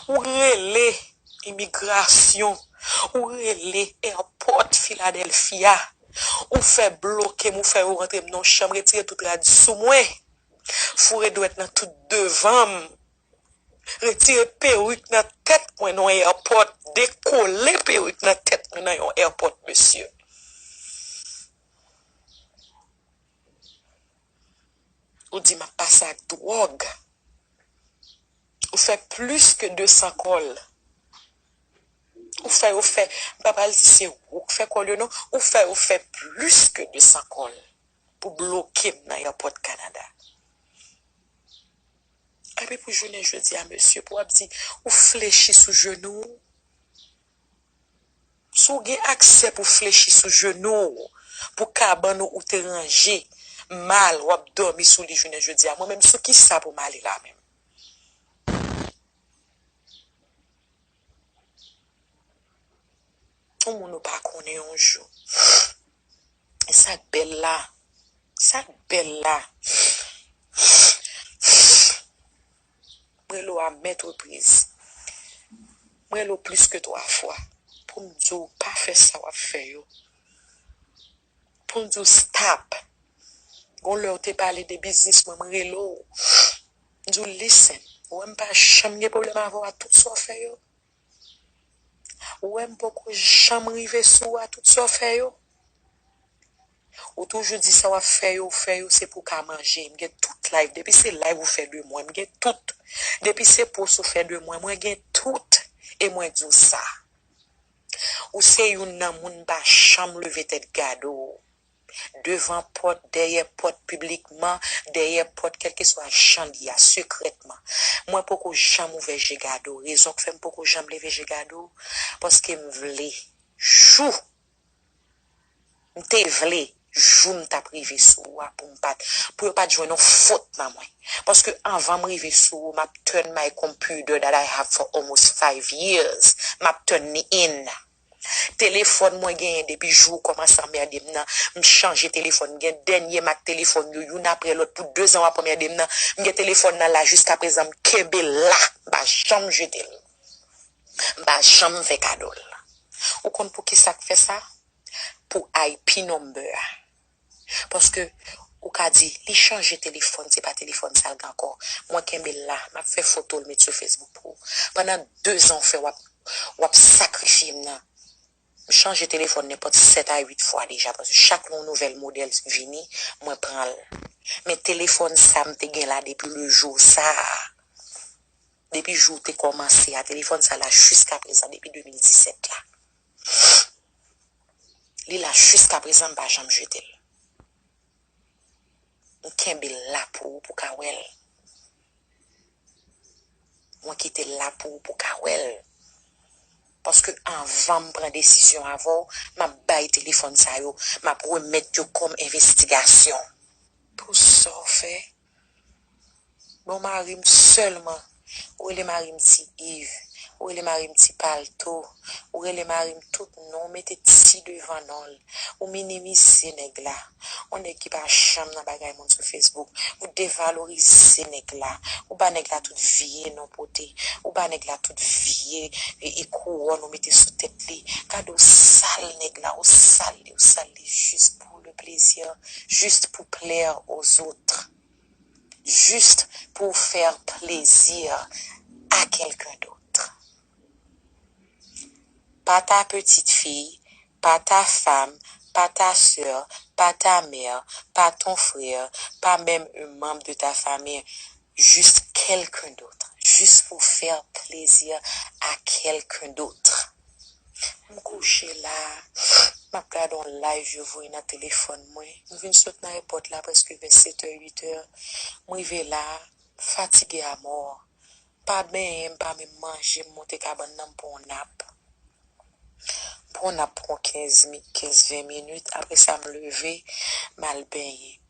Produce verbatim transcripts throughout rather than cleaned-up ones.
Ou rele imigrasyon, ou rele airport Philadelphia, ou fè bloke m, ou fè yo rantre m nan yon chanm, retire tout rad sou mwen, foure dwèt nan tout devan m, retire perik nan tèt mwen nan yon airport, dekole perik nan tèt mwen nan yon airport, mesye. Ou di m ap pase ak dwòg. Ou fè plis ke de san kòl. Ou fè yo fè, m pa pral di se ou k fè kòl yo non, ou fè yo fè plis ke de san kòl pou bloke m nan airport Kanada. Epi pou jounen jodi a, mesye, pou w ap di, ou flechi sou jenou w. Si w gen aksè pou flechi sou jenou w, pou kabann ou, ou te ranje, mal, w ap dòmi sou li jounen jodi a, mwen menm, sou kisa pou m ale la menm? Yon moun ou pa konnen yon jou. E sa k bèl la, sa k bèl la. M rele w a maintes reprises. M rele w plis ke twa fwa. Pou m di w pa fè sa w ap fè yo. Pou m di w stop. Gon lè w te pale de biznis mwen, m rele w. M di w listen. Ou wè m pa janm gen pwoblèm avè w a tout sa w fè yo. Ou wè m poko janm rive sou ou a tout sa w fè yo. Ou toujou di sa w ap fè yo, ou fè yo, se pou w ka manje. M gen tout live. Depi se live ou fè de mwen, m gen tout. Depi se post ou fè de mwen, mwen gen tout. E mwen di w sa. Ou se youn nan moun m pa janm leve tèt gade w. Devan pòt, dèyè pòt, piblikman, dèyè pòt, kèlkeswa jan li a, sekrètman. Mwen poko janm ouvè je gade w. Rezon k fè m poko janm leve je gade w, paske m vle, jou, m te vle, jou m t ap rive sou ou a pou m pa t, pou yo pa t jwenn yon fot nan mwen. Paske anvan m rive sou ou, m ap turn my computer that I have for almost five years. M ap turn li in. Telefòn mwen genyen depi jou w kòmanse anmède m nan, m chanje telefòn. M gen dènye mak telefòn yo, youn apre lòt, pou dezan w ap anmède m nan. M gen telefòn nan la jiskaprezan, m kenbe l la, m pa janm jete l. M pa janm fè kado l. Ou konn poukisa k fè sa? Pou I P number a. Paske ou ka di, li chanje telefòn, se pa telefòn sa l gen ankò. Mwen kenbe l la, m ap fè foto l met sou Facebook pou ou. Pandan dezan w fè w ap, w ap sakrifye m nan. M chanje telefòn nenpòt sèt a uit fwa deja, paske chak lè yon nouvèl modèl vini, mwen pran l. Men telefòn sa m te gen la depi le jou sa a. Depi jou w te kòmanse a, telefòn sa la jiskaprezan, depi de mil disèt la. Li la jiskaprezan, m pa janm jete l. M kenbe l la pou ou, pou w ka wè l. Mwen kite l la pou ou, pou w ka wè l. Paske anvan m pran desizyon avè w, m ap bay telefòn sa yo, m ap remèt yo kòm envestigasyon. Pou sa w fè, bon mari m sèlman. Ou rele mari m Ti Iv. Ou rele mari m Ti Palto. Ou rele mari m tout non. Ou mete Ti devan non l. Ou minimize nèg la. Yon nèg ki pa janm nan bagay moun sou Facebook. Ou devalorize nèg la. Ou ba nèg la tout vye non pote. Ou ba nèg la tout vye e, e kouwòn ou mete sou tèt li. Gade w sal nèg la. Ou sal li, ou sal li jis pou le plaisir, juste pour plaire aux autres. Juste pour faire plaisir à quelqu'un d'autre. Pas ta petite fille, pas ta femme, pas ta sœur, pas ta mère, pas ton frère, pas même un membre de ta famille, juste quelqu'un d'autre, juste pour faire plaisir à quelqu'un d'autre. M kouche la, m ap gade yon live yo voye nan telefòn mwen. M vin sot nan ayewopò la prèske vè sèt è, uit è. M rive la, fatige amò. Pa benyen, m pa menm manje, m monte kabann nan, m pran yon nap. M pran yon nap pou yon kenz mi-, kenz, ven minit. Apre sa, m leve, m al benyen.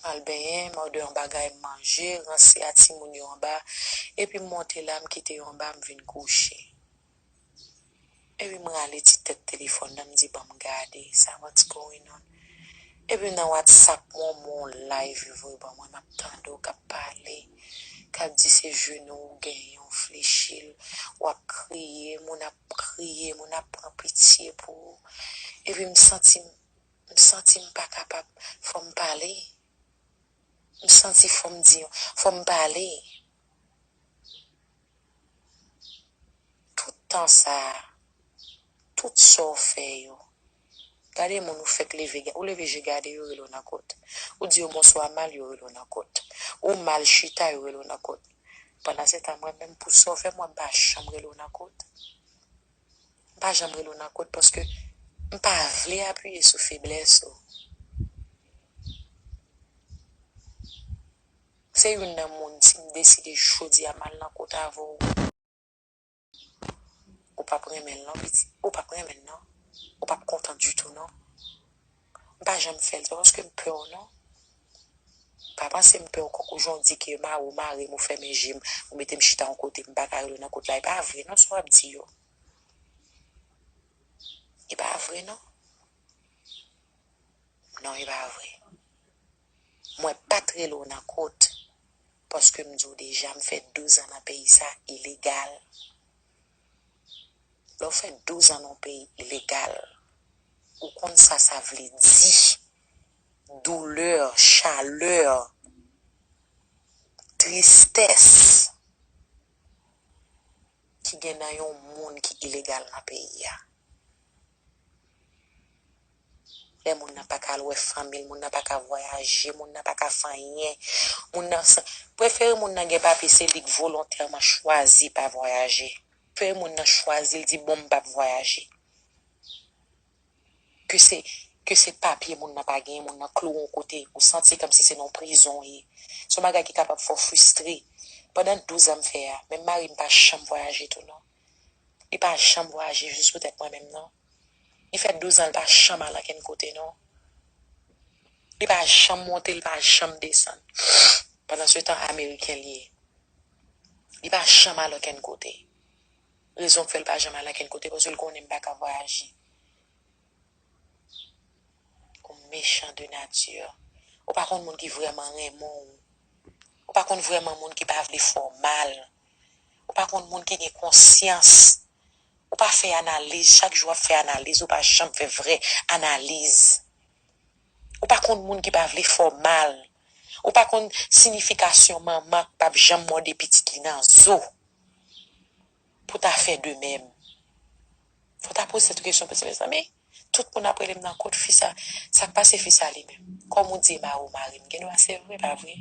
M al benyen, m òdè yon bagay m manje, ranse a timoun yo anba, epi m monte la, m kite yo anba, m vin kouche. Epi m rale ti tèt telefòn nan, m di, "Ban m gade sa, what's going on?" Epi nan WhatsApp mwen, m wè yon live yo voye ban mwen, m ap tande w k ap pale, k ap di se jenou w genyen, w flechi, Epi m santi m, m santi m pa kapab. Fò m pale. M santi fò m di yon, fò m pale. Tout tan sa a, tout sa w fè yo. Gade moun ou fèk leve, ou leve je gade yo rele w nan kot. Ou di yo bonswa mal yo rele w nan kot. Ou mal chita yo rele w nan kot. Pandan se tan mwen menm pou sa w fè m, mwen m pa janm rele w nan kot. M pa janm rele w nan kot paske m pa vle apiye sou feblès ou. Se youn nan moun, si m deside jodi a m al nan kot avè w, ou p ap renmen l non, pitit. Ou p ap renmen l non. Ou p ap kontan ditou non. M pa janm fè l, se pa paske m pè w non. Pa panse m pè w kòk ou jan w di ke mare w mare m, ou fèmen je m, ou mete m chita yon kote, m pa ka rele w nan kot la. E pa vre non, sa w ap di yo. E pa vre non. Non, e pa vre. Mwen pa t rele w nan kot. Paske m di w deja, m fè douz an nan peyi sa, ilegal. Lè w fè douz an nan yon peyi ilegal, ou konn sa sa vle di. Doulè, chalè, tristès ki gen nan yon moun ki ilegal nan peyi a. Lè moun nan pa ka al wè fanmi l, moun nan pa ka vwayaje, moun nan pa ka fè anyen, moun nan san, prefere moun nan gen papye, se li k volontèman chwazi pa vwayaje. Prefere moun nan chwazi, l di, bon, m p ap vwayaje. Ke se, ke se papye moun nan pa genyen, moun nan klo w yon kote, ou santi kòmsi se nan yon prizon w ye. Se yon bagay ki kapab fè w fristre. Pandan douz an m fè a, menm mari m pa janm vwayaje tou non. Li pa janm vwayaje jis poutèt mwen menm non. Li fè douz an, li pa janm al ankenn kote non. Li pa janm monte, li pa janm desann. Pandan se tan, ameriken li ye. Li pa janm al ankenn kote. Rezon k fè l pa janm al ankenn kote, paske l konnen m pa ka vwayaje. Ou mechan de nati. Ou pa konn moun ki vrèman renmen w. Ou pa konn vrèman moun ki pa vle fè w mal. Ou pa konn moun ki gen konsyans. Ou pa fè analiz, chak jou w ap fè analiz, ou pa janm fè vrè analiz. Ou pa konn moun ki pa vle fè w mal. Ou pa konn siyifikasyon manman k p ap janm mòde pitit li nan zo pou ta fè de menm. Fò ta poze tèt ou kesyon, paske, mezanmi, tout moun ap rele m nan kot fi sa. Sa k pase fi sa li menm? Kòm ou di e mare w mare m, gen dwa se vre, pa vre?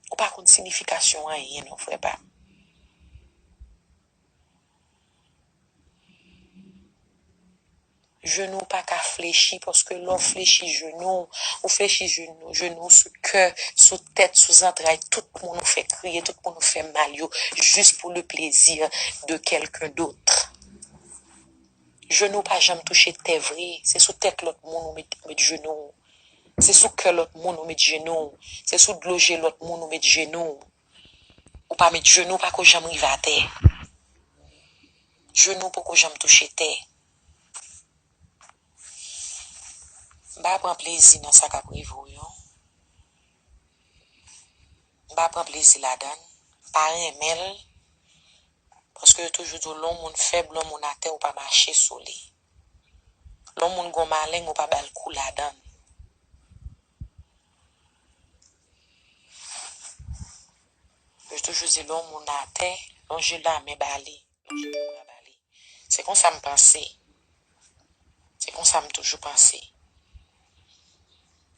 Ou pa konn siyifikasyon anyen non, frè pa m. Jenou w pa ka flechi, paske lè w flechi jenou w, ou flechi jenou, jenou w sou kè, sou tèt, sou zantray tout moun ou fè kriye, tout moun ou fè mal yo, jis pou le plezi de quelqu'un d'autre. Jenou w pa janm touche tè vre, se sou tèt lòt moun ou met, ou met jenou w. Se sou kè lòt moun ou met jenou w. Se sou dlo je lòt moun ou met jenou w. Ou pa met jenou w, pako janm rive atè. Jenou w poko janm touche tè. M pa pran plezi nan sa k ap rive w yo. M pa pran plezi ladan l. M pa renmen l. Paske yo toujou di w lè yon moun fèb, lè yon moun atè, ou pa mache sou li. Lè yon moun gon maleng, ou pa ba l kou ladan l. Yo toujou di lè yon moun atè, lonje lamen ba li, lonje bra ba li. Se konsa m panse. Se konsa m toujou panse.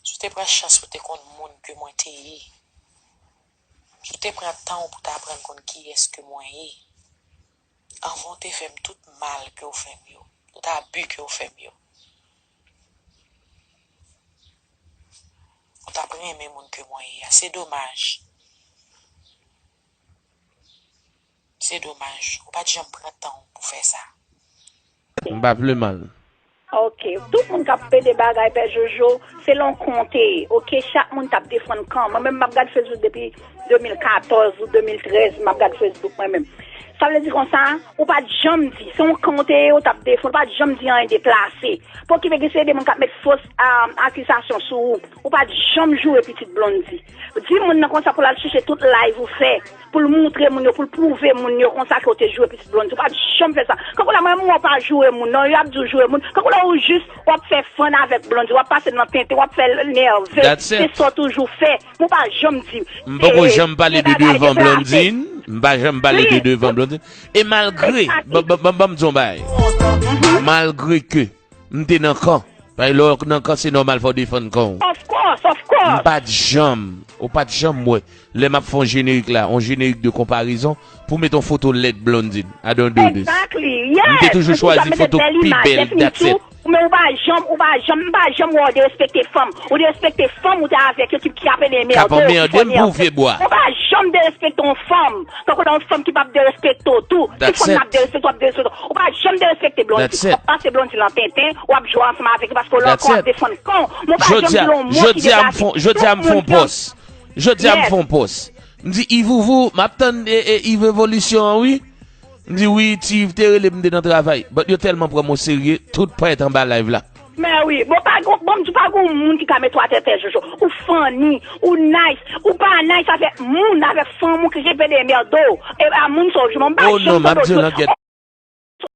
Si w te pran chans pou w te konn moun ke mwen te ye, si w te pran tan w pou w ta aprann konn kiyès ke mwen ye, anvan w te fè m tout mal ke w fè m yo, tout abi ke w fè m yo, ou t ap renmen moun ke mwen ye a. Se domaj. Se domaj. Ou pa t janm pran tan w pou fè sa. M pa vle mal. Ok. Tout moun k ap pede bagay, Pè Jojo, se lè w konte. Ok, chak moun t ap defann kan. Mwen menm, m ap gad Facebook depi de mil katòz ou de mil trèz, m ap gad Facebook mwen menm. Sa vle di konsa, ou pa t janm di, se yon kan w te ye, yo t ap defann, ou pa t janm di anyen deplase. Pou okipe gen se de moun k ap met fos um, akizasyon sou ou. Ou pa t janm joure pitit Blondy. Di moun nan konsa pou l al chèche tout live ou fè, pou l moutre moun yo, pou l pwouve moun yo konsa ke w te joure pitit Blondy. Ou pa t janm fè sa. Kankou la, mwen, mwen pa joure moun, non, yo ap di w joure moun. Kankou la, ou jis, w ap fè fann avèk Blondy, w ap pase nan tenten, w ap fè l nève. Se sa w toujou fè. Mwen pa janm di. M poko janm pale de devan Blondine. M pa janm pale de devan Blondine. E malgre, ban m di yon bagay. Malgre ke m te nan kan. Paske lè w nan kan, se nòmal fò w defann kan w. Of course, of course. M pa t janm, ou pa t janm wè, lè m ap fè yon jenerik la, yon jenerik de konparezon, pou met yon foto lèd Blondine. I don't do this. Exactly, yes. M te toujou chwazi foto k pi bèl, that's it. Men ou pa janm, ou pa janm, m pa janm wè w derespekte fanm. Ou derespekte fanm, ou te avèk yo ki, ki ap anmède w. K ap anmède m pou vye bwa. Ou pa janm derespekte yon fanm. Tankou yon fanm ki p ap derespekte w tou. Si fanm nan ap derespekte w, ap derespekte w. Ou pa janm derespekte Blondy. W ap pase Blondy nan tenten, w ap jwe ansanm avèk li paske w nan kò w ap defann kan w. Men ou pa janm di yon mo ki deplase. Jodi a m fè yon pòs. Jodi a m fè yon pòs. M di Yves Vouvou, m ap tann e, e, Yves Evolisyon an wi. M di wi, Ti Yves te rele m, m te nan travay. But yo tèlman pran m oserye, tout pwèt anba live la. Men wi, bon, pa gon, bon, m di pa gon moun ki ka met w atè tè Jojo. Ou funny, ou nice, ou pa nice avèk moun, avèk fanm ou ki G P D mèdo. E a moun sa w jwe, m pa janm tande w jwe.